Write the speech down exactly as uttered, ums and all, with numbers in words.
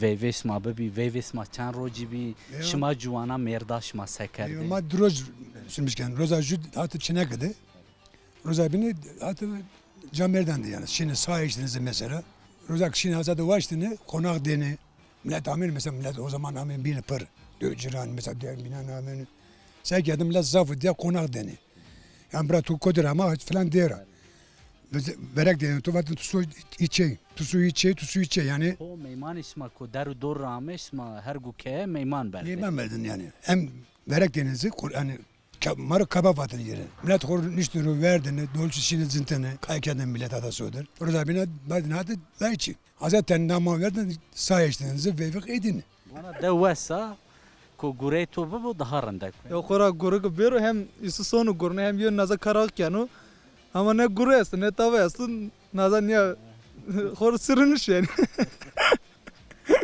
Veyvê şima bibî, veyvê şima çend rocî bî, ya, şima ciwana mêrda şima se kerdê? Ê, ma di roc sürmüş kerdin. Roza jü hatı çineke de. Roza bîne hatı camêrdan de yani. Şîne sa eştine zî mesela. Roza ki şîne hasa de waştine, konak dêne. Millet amên mesela, millet o zaman amên bîne pir. Dö ciran mesela, diğer bînan amên. Sa kerdin millet zaf diye konak dêne. Yani bira tu kodir ama filan dêra. Verek dêne, tu vatin tu su içey, tu su içey, tu su içey yani. Ko meymanê şima ko der û dor ra amê, şima her gu keye meyman berdê? Meyman berdin yani. Hem verek dêne zî, ko-, yani ke-, ma ro kebab vatin yere. Millet xo ro niştin ro verdine, dolçî şîne zintine, kay kerdin millet hata sodir. Roza bîna berdin hata dayçî. Hazreten nama verdin, sa eştine zî veyvik edin. Vana de wes a, ko gurey to bibo daha rindek. Ya xora guru ki bêro hem îsu sonu gurne hem yo naza karax keno. Ama ne guru esto, ne tava esto, naza niya xor siriniş yani.